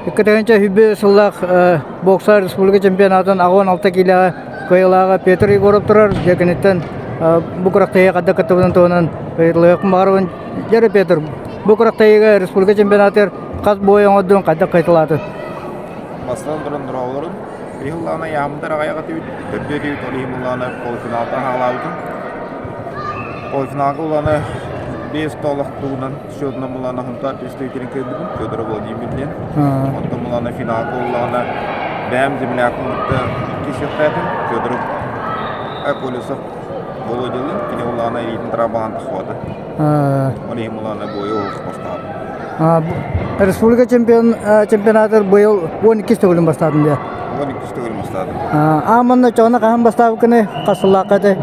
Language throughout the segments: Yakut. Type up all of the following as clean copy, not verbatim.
2001 сыллаах бокса республика чемпионатын 86 киилэҕэ кыайыылааҕа Петр Егоров турар. Дьэ киниттэн бу күрэхтэһиигэ хайдах кыттыбытын туһунан ыйыталаһыахпын баҕарабын. Дьэ Петр, бу күрэхтэһиигэ республика чемпионатыгар хас бой оҥордуҥ, хайдах кыайталаатын? Бастатан туран дороолорун Биһыллаана яамдар аҕайах этибит, төрдүө этибит, ол иһин буллаана полуфиналта хаалаабытым. Полуфиналга улаана биэс тоолох тугунан счетунан буллаана Хунтаар представителин кыайбытым Федоров Владимир диэн. Онтон буллаана финалга уллаана бэйэм землякпын кытта кисиэхтээтим Федоров Колесов Володялыын кини улаана илиитин травмалаан тахсыбата. Ол иһин улаана буойу олох бастаабыт. Республика чемпион чемпионатыгар быйыл 12 төгүлүн бастаатым дии. 12 төгүлүн бастаатым. Ааманна чоҕуна хаһан бастаабыккыный? Хас сыллаахха этэй?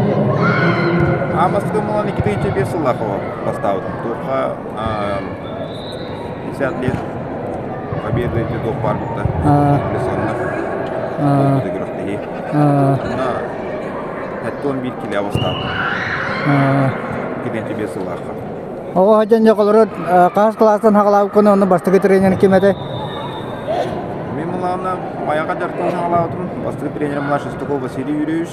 Аан бастакы буолан 2005 сыллаахха бастаабытым. Туохха 50 лет Победы эти туох баар бутта. Сонно. Күрэхтэһии. Онно 71 килэ бастаабытым. 2005 сыллаахха. Оҕо сылдьан дьэ хаһыс кылаастан хаҕалаабыккын онно бастакы тренер ким этэй? Мин мулаана Майаҕа дьарыктан саҕалаабытым. Бастакы тренерим была Шестаков Василий Юрьевич.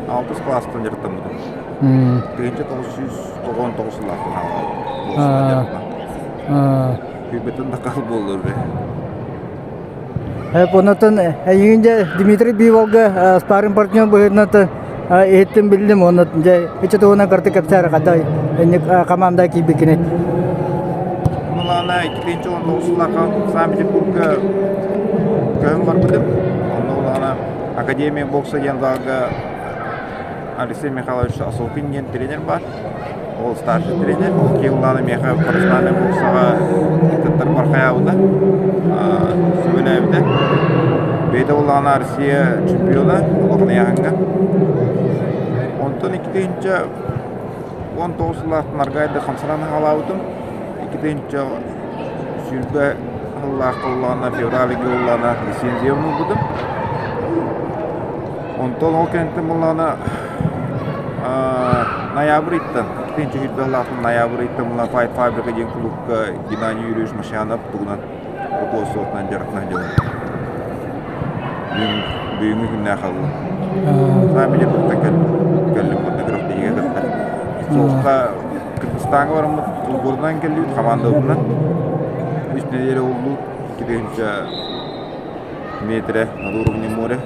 Алтыс кылаастан дьарыктаммытым. 1999 сыллаахтан саҕалаабытым. дьарыктан. Күйбэтин да хал буоллар уже. Оннотон эйигин дьэ Дмитрий Биволга спарринг партнер быһыытынан иһиттим биллим онно дьэ ичи туһунан кырты кэпсээр хата инник команда киирбиккини. Мылаана 2019 сыллаахха Санкт-Петербурга көһөн барбытым. Онно улаана Академия бокса диэн залга Алексей Михайлович Осокин диэн тренер бар. Ол старший тренер, ол киһи миэхэ профессиональнай боксаҕа кыттарбар хайаабыта, сүбэлээбитэ. Бэйэтэ буоллаҕына Россия чемпиона улахан ыйааһыҥҥа. Онтон 2019 сыллаахтан аргайда хамсанан хаалаабытым. 2020 сыллаахха буоллаҕына февраль ыйга буоллаҕына лицензиябын ылбытым. Онтон ол кэнниттэн буоллаҕына ноябрь ыйтан, 2020 ноябрь ыйтан буоллаҕына Файт Фабрика диэн кулуупка Геннадий Юрьевич Машанов тугунан руководствотунан дьарыктанан дьонун бүгүҥҥү күннээх хаалла. Санкт-Петербургтан кэллим уонна күрэхтэһиигэ кытта. Суохха Кыргызстаҥҥа бараммыт сборунан кэллибит хамаандабытынан. Үс нэдиэлэ буоллубут 2000 метрэ над уровнем моря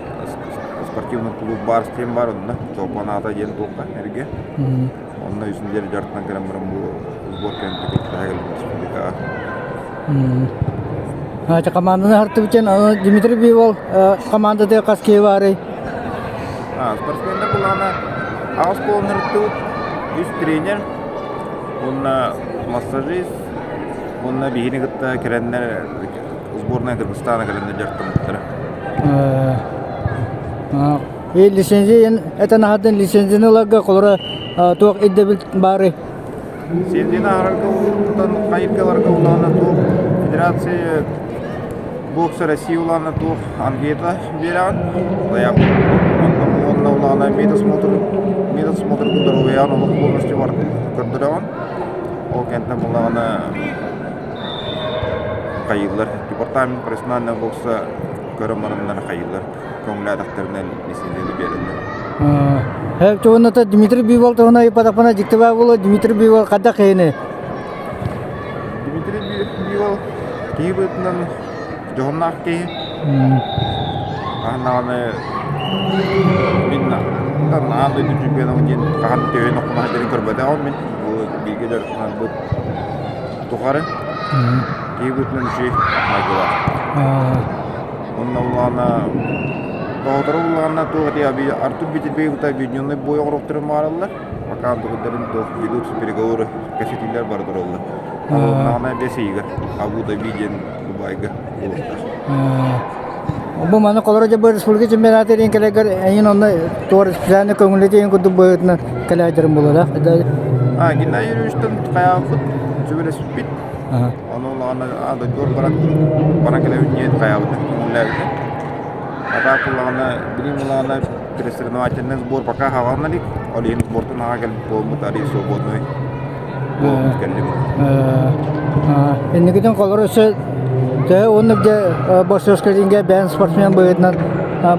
спортивный клуб Барс диэн баар онно Чолбон аата диэн туохха эргэ онно үс нэдиэлэ дьарыктанан кэлэн баран бу сбор кэнниттэн кыттыһа кэлбит республикаҕа. Команданы хартыбытын Дмитрий Бивол командата хас киһи баарый? Спортсменнар былаана аҕыс буолан үс тренер уонна массажист уонна биһини кытта кэлэннэр сборная Кыргызстана кэлэннэр дьарыктаммыттара. Лицензия этэн аһатын лицензияны ыларга холоро туох ирдэбил баарый? Лицензияны ааһарга улахан хайыргаларга улаана туох Федерация бокса России улаана туох анкета биэрэҕин заявка уонна улаана медосмотр медосмотр здоровьяҕын олох полностью көрдөрөҕүн ол кэнниттэн буллаҕына хайыыллар департамент профессионального бокса көрөн бараннар хайыыллар көҥүлээтэхтэринэ лицензияны биэрэллэр. Туһуната Дмитрий Бивол туһуна ыйыппатахпына дьиктибээ буолуо Дмитрий Бивол хайдах киһини? Дмитрий Бивол киһи быһыытынан дьоһуннаах киһи. Хаһан даҕаны мин аан дойду чемпионабын диэн хаһан төһөн оххунаһа диэн көрбөтөҕүм мин. Бу бииргэ дьарыктанарбыт тухары киһи быһыытынан үчүгэй майгылаах. Онно улаана доҕотторо улаанна туох этий Артур Битирбеевта объединенный бой оҥоруохтарын баҕараллар. Пока тугуттарын туох ведутся переговоры кэпсэтиилэр бара тураллар. Оннаҕына бэс ыйыгар Абу-Даби диэн Дубайга буолуохтаах. Бу маны холоро дьэ республика чемпионата диэн кэлэгэр эйин онно туор специально көҥүллэтиэн курдук быһыытынан кэлээдэрин буолара. А, Геннадий Юрьевичтан хайаабыт сүбэлэспиппит. Ону улаҕана дойдугар баран баран кэлэбит диэн хайаабыта көҥүллээбитэ. А так улаҕана билим улаҕана предсоревновательный сбор пока хаалана илик. Ол иһин сбортан аҕа кэлбит буолбут арый свободный буолбут кэллибит. Инникитин холоро өссө Төһө оннук дьэ боксерскай рингэ бэйэн спортсмен быһыытынан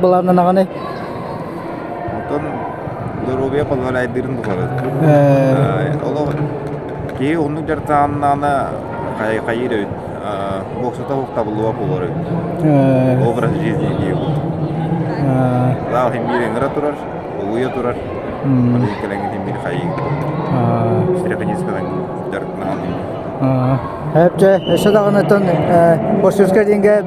былааннанаҕыный? Онтон доруобуйа позволяйдыырын тухары. Олох киһи оннук дьарыктааннаҕына хайыыр эбит. Боксата табыллыбат буолар эбит. Образ жизни диэбит. Лаах иһин ыҥыра турар, улуйа турар. Кэлэҥҥин иһин биир хайыы. Стереохимическай дьарыктанаҕын. Эпчэ, өссө даҕаныттан боксерскай рингэ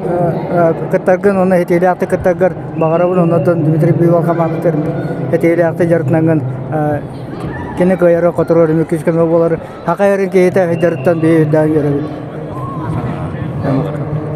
кыттаргын уонна этиилээхтик кыттаргар баҕарабын оннуттан Дмитрий Бивол хамаандатыгар этиилээхтик дьарыктанаҥҥын кини кыайара хотурар үмүккүс көмө буолар. Хахайарын киһитэ дьарыктан биһи үрдээн үөрэбит.